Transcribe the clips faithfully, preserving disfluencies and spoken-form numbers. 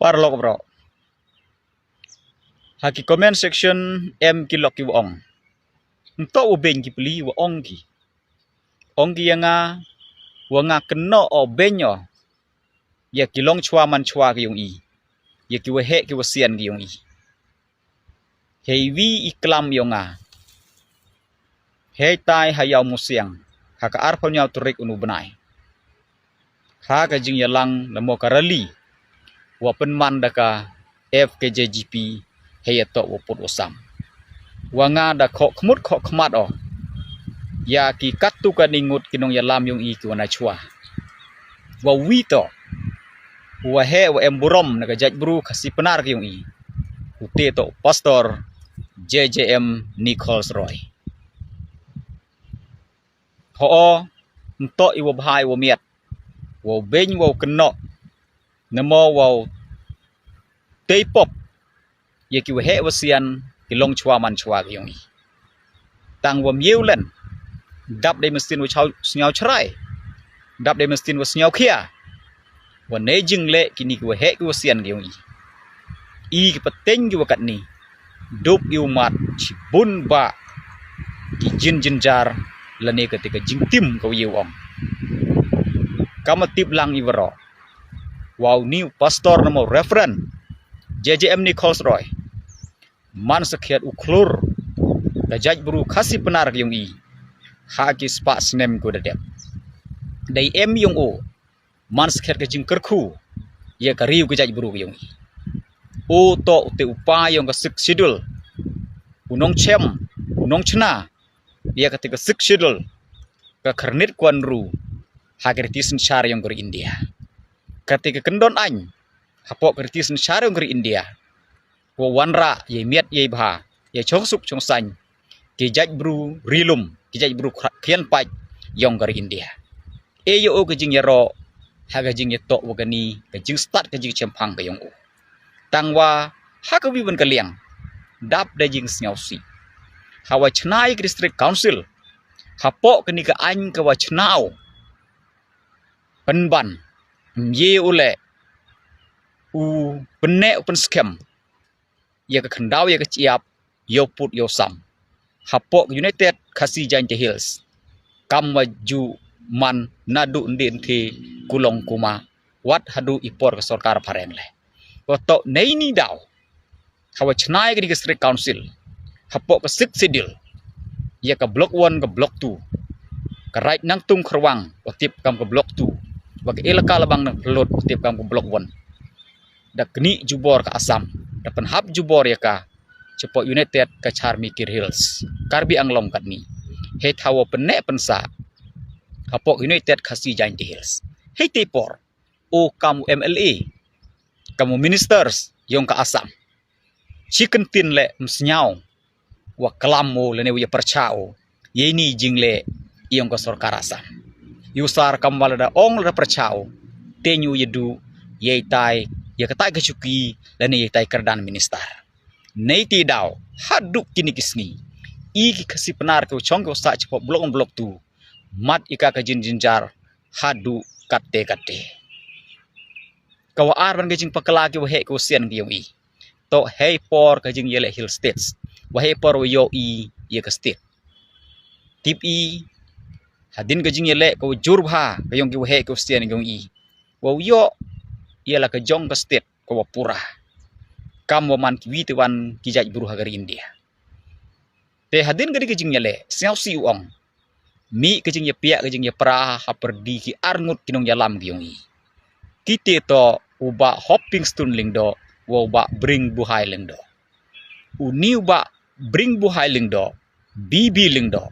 Paralok bro. Ha ki comment section em ki lok ki wa ong. Nto wa beng ki pli wa ong ki. Ong ki ya nga, wa nga keno o beng o. Ya ki long chwa man chwa ki yong i. Ya ki wa heh ki wa sian ki yong i. Hei wi i klam yong nga. Hei tai ha yaw musiang. Ha ka arphaw nyaw tarik unu bnai. Ha ka jingyalang namo ka rally. Wa pynman da ka F K J G P hei atok wa put wa sam. Wa nga da khok khmut khok khmat o. Ya ki katu ka ningut ki nong yalam yong i ki wa na chwa. Wa wi to. Wa heh wa em burom na ka jait bru Khasi Pnar ki yong i. U te to Pastor J J M Nichols Roy. Ho o, nto i wa bha i wa miat. Wa beng wa keno. Namo wa tei pop. Ya ki wa heh wa sian ki long chwa man chwa ki yong i. Tang wa miew len. Dap dei mestin wa chaw snyaw chrai. Dap dei mestin wa snyaw khia. Wa ne jingle ki ni ki wa heh ki wa sian ki yong i. I ki pateng ki wa kat ni. Dup i u mat chi bun ba ki jin jin jar lane ka te ka jingtim ka wa ye u ong. Kama tip lang i wa ro. Wa u ni u pastor namo Reverend J J M Nichols Roy. Man sakhiat u khlur. Ka jait bru Khasi Pnar ki yong i. Ha ki spah snem ko da dep. Dei em yong o. Man sakhiat ka jingkyrkhu. Ya ka riu ka jait bru ki yong i. O to u te u pa yong ka Sixth Schedule. U nong chem. U nong chna. Ya ka te ka Sixth Schedule. Ka kharnit kwan ru. Ha ka riti synshar yong ka ri India. Ka te ka kyndon ain. Hapoh ka riti synshar yong ka ri India. Wa wanrah, ya miat ya bha, ya chong suk chong sain. Ki jait bru rilum, ki jait bru khra-, khian pait, yong ka ri India. E yo o ka jing ya ro, ha ka jing ya tok wa ka ni, ka jing start ka jing chempang ka yong o. Tang wa, ha ka wi wan ka liang, dap da jing snyaw si. Ha wa chna i ka District Council, hapoh ka ni ka ain ka wa chna o. Pynban, mye u le, u pynne u pynskhem. Ya ka khyndau ya ka chiap, yow put yow sam. Hapoh ka United Khasi Jaintia Hills. Kam wa ju man nadu ndi nthi kulong kuma. Wat hadu i por ka sorkar phareng le. Wa to nei ni daw. Hawa chna ya ka ni ka District Council. Hapoh ka Sixth Schedule. Ya ka Block One ka Block Two. Ka Raid Nangtung Kharwang, wa tip kam ka Block Two. Wa ka Elaka Labang Nangpylut, wa tip kam ka Block One. Da kni jubor ka Assam, da pynhap jubor ya ka, chapoh United Kachar Mikir Hills, Karbi Anglong katni. Hei thawa pynne pynsa, hapoh United Khasi Jaintia Hills. Hei te por, o kam u M L A, kam u ministers, yong ka Assam. Chi kyntin le msnyaw, wa klam o lane wa ya pyrcha o. Yei ni jingle yong ka sorkar Assam. Yu sar kam wa lada ong lada pyrcha o. Te nyu ya du, yei tai, ya ka tai ka chuki, lane yei tai kyrdan minister. Nei ti daw, ha duk kini ki sngi. I ki Khasi Pnar ki wa chong ki wa sa chapoh Block One Block Two. Mat i ka ka jin jinjar, ha duk katte katte. Ka wa ar ban ka jingpakla ki wa heh ki wa sian ki yong i. To hei por ka jing yele Hill States. Wa hei por wa yo i ya ka state. Tip i, hadin ka jing yele ka wa jur bha, ka yong ki wa heh ki wa sian ki yong i. Wa yo, ya la ka jong ka state, ka wa pura. Kam wa man ki wi te wan ki jait bru ha ka ri India. Te hadin ka di ka jing yele, snyaw si u ong. Mi ka jing ya pia, ka jing ya pra, ha pyrdi ki arngut ki nong yalam ki yong i. Ki te to u ba Hopping Stone Lyngdoh, wa u ba Bring Buhai Lyngdoh. U ni u ba Bring Buhai Lyngdoh, B B Lyngdoh.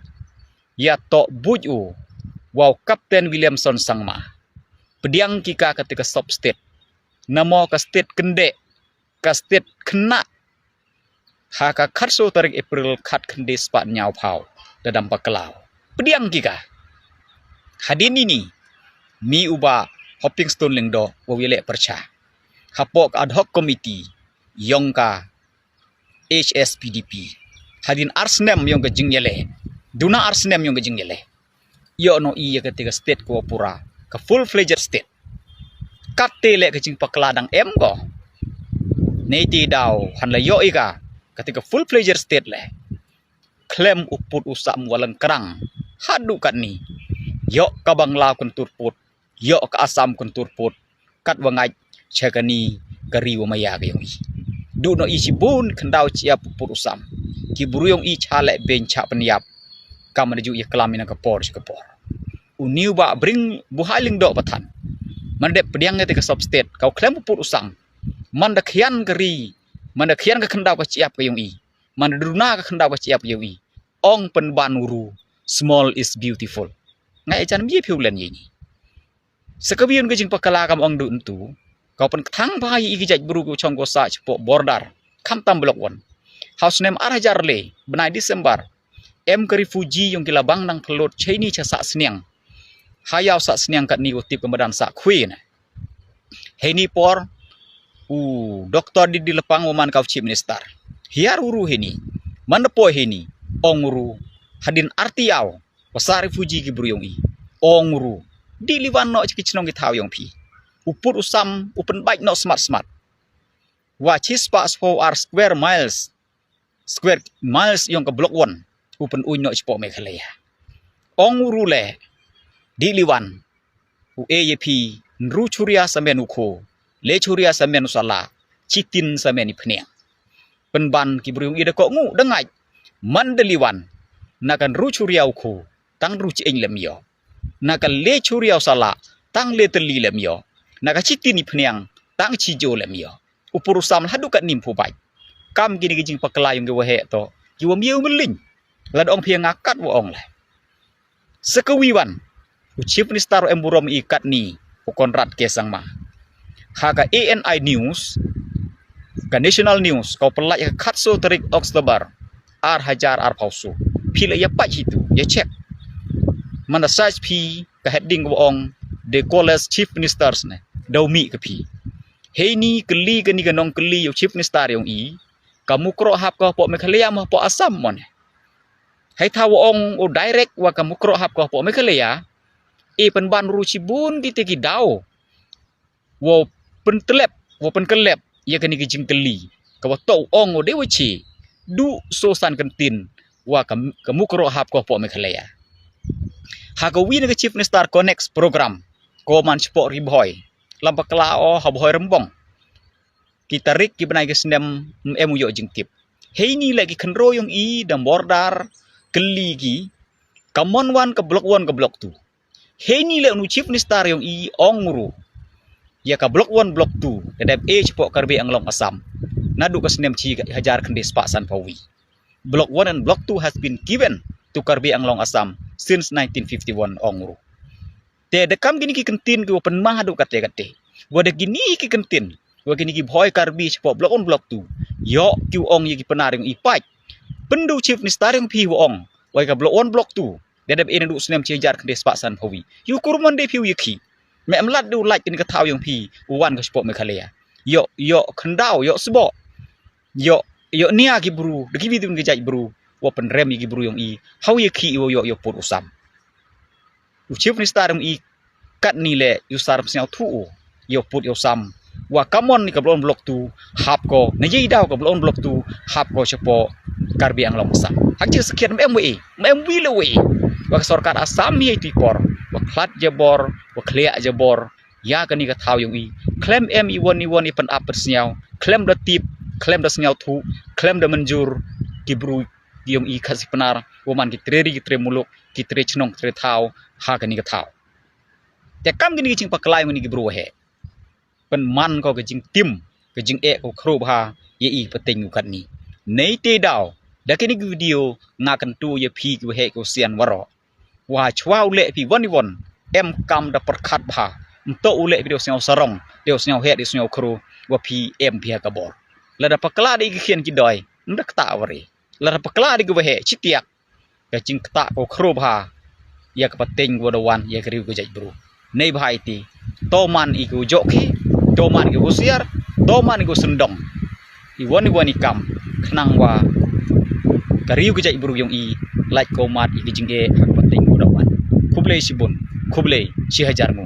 Ya to buj u, wa u Captain Williamson Sangma. Pdiang ki ka ka te ka sub state. Namo ka state kynde, ka state khynnah. Ha ka khatso tarik April khat khyndai spah nyaw phaw. Da dam paklaw. Pdiang ki ka. Hadin ini. Mi u ba Hopping Stone Lyngdoh wa u yele pyrcha. Hapoh ka ad hoc committee. Yong ka H S P D P. Hadin ar snem yong ka jing yele. Duna ar snem yong ka jing yele. Yo no i ya ka te ka state ko pura. Ka full fledged state. Katte le ka jingpakla dang em ko. Nei te daw han la ïoh ïa ka, kata ka full fledged state leh. Khlem u pud u sam wa lyngkrang haduh katni. Ïoh ka Bangla kyntur pud, ïoh ka Assam kyntur pud, kat wa ngait cha kani ka ri wa maya ka yong i. Duh noh i chibun khyndaw chiap u pud u sam. Ki bru yong i cha leh beiñ cha pynïap. Kam da ju ïa klam ina ka por cha ka por. U niu ba bring buhai ling doh pathan. Man dep pdiang ïa te ka sub state, ka u khlem u pud u sam. Man da khian ka ri, man da khian ka khyndaw ka chiap ka yong i. Man da duna ka khyndaw ka chiap ka yong i. Ong pynban uru, small is beautiful. Ngai jan bie phiu len ye ni. Sa ka biun ka jingpakala kam ong du ntu. Ka u pynthang ba i ki jait bru ka u chong ko sa chapoh border. Kham tam block one. Haus nem ar hajar le, bnai December. Em ka refugee yong ki la bang nang phlot chaini cha sa sniang. Hayau sa sniang katni u tip ka madan sa khwi na. Heini por, u Doctor Didi Lapang wa man ka u chief minister. Hiar uru heini. Man da poi heini. Ong uru. Hadin arti au. Pasar refugee ki bru yong i. Ong uru. Di liwan noh cha ki chnong ki thaw yong phi. U pud u sam, u pynbait noh smat smat. Wa chispah spo ar square miles. Square miles yong ka block one. U pynuñ noh chapoh Meghalaya. Ong uru le. Di liwan. U e ye phi. Nru churia samen u kho. Le churia samen u sala. Chitin samen i phniang. Pynban ki bru yong i da ko ngu da ngait. Man da liwan. Na ka nru churia u kho. Tang nru chi eng lem yo. Na ka le churia u sala. Tang le teli lem yo. Na ka chitin i phniang. Tang chi jo lem yo. U pud u sam haduh katni ym phu bait. Kam kini ki jingpakala yong ki wa heh to. Ki wa miu mylliñ. Lada ong phi nga kat wa ong leh. Sa ka wi wan. U chief minister em burom i katni. U Conrad K Sangma. Ha ka A N I News. Ka National News. Ka u pynlait ka khatso tarik October. Ar hajar ar phaw so. Phi la ïa pait hitu. Ïa check. Man da search phi ka heading wa ong. The College Chief Ministers ne. Daw mi ka phi. Heini kylli kani ka nong kylli u chief minister yong i. Ka mukroh hap ka poh Meghalaya ma poh Assam mo ne. Hei thaw wa ong u direct wa ka mukroh hap ka poh Meghalaya. E pynban ru chibun ki te ki daw. Wa pyntlep, wa pynkyllep. Ïa kani ki jingkylli. Ka wa to ong u de wa chi. Du so san kyntin. Wa ka, ka mukroh hap ka poh Meghalaya. Ha ka wi na ka chief minister connects program. Ko man chapoh Ri Bhoi. Lam pakla o ha Bhoi Rembong. Ki tarik ki bnai ki snem em u ïoh jingtip. Heini le ki khynro yong i da border kylli ki. Ka mon wan ka block one ka block two. Heini le unu chief minister yong i ong uru. Ïa ka block one block two. Da dep e chapoh Karbi Anglong Assam. Naduh ka snem chi hajar khyndai spah san phaw wi. Block one and block two has been given to Karbi Anglong Assam since nineteen fifty-one ong uru. Te da kam kini ki kyntin ki wa pynmah haduh kate kate. Wa da kini ki kyntin. Wa kini ki Bhoi Karbi chapoh block one block two. Ïoh ki u ong ïa ki Pnar yong i pait. Pyndu chief minister yong phi wa ong. Wa ka block one block two. Da dep e naduh snem chi hajar khyndai spah san phaw wi. Ïa u kur man de phi u ïa khi. Me em lad de u lait kini ka thaw yong phi. U wan ka chapoh Meghalaya. Ïoh, ïoh khyndaw, ïoh sboh. Ïoh, ïoh nia ki bru, da ki bidun ki jait bru. Wa pynrem ïa ki bru yong i. Haw ïa khi i wa ïoh, ïoh pud u sam. U chief minister yong i katni le ïa u sar sniaw thu u. Ïoh pud ïoh sam. Wa ka mon ni ka block one block two hap ko. Na ïa i daw ka block one block two hap ko chapoh Karbi Anglong Assam. Hak chi sakhiat me em wi, me em wi le wi. Wa ka sorkar Assam hi tu i por. Wa khlad jabor, wa khliah jabor. Ïa kani ka thaw yong i. Khlem em i wan i wan i pynap pynsniaw. Khlem da tip, khlem da sniaw thu, khlem da mynjur. Ki bru yong i Khasi Pnar. Wa man ki tre ri ki tre muluk, ki tre chnong ki tre thaw. Ha kani ka thaw. Te kam kini ki jingpakla yong kini ki bru wa heh. Pynman ko ka jingtim, ka jingeh ko khrup ha, ïa i pateng u katni. Nei te daw, da kini ki video, nga kyntu ïa phi ki wa heh ki wa sian waroh. Wa chwa u leh phi wan i wan, em kam da pyrkhat bha. Nto u leh phi de u sniaw sarong, de u sniaw heh, de u sniaw khrup, wa phi em phi ha ka bor. Lada pakla de ki khian ki doi, nda kata wari. Lada pakla de ki wa heh, chi tiak. Ka jingktah ko khrup ha. Ïa ka pateng ko da wan, ïa ka riew ka jait bru. Nei bha iti. To man i ko jok hi, to man i ko husiar, to man i ko sendong. I wan i wan i kam, khnang wa. Ka riew ka jait bru yong i, lait ko mat i ka jingeh, ha ka pateng ko da wan. Khublei shibun, khublei, shi hajar ngu.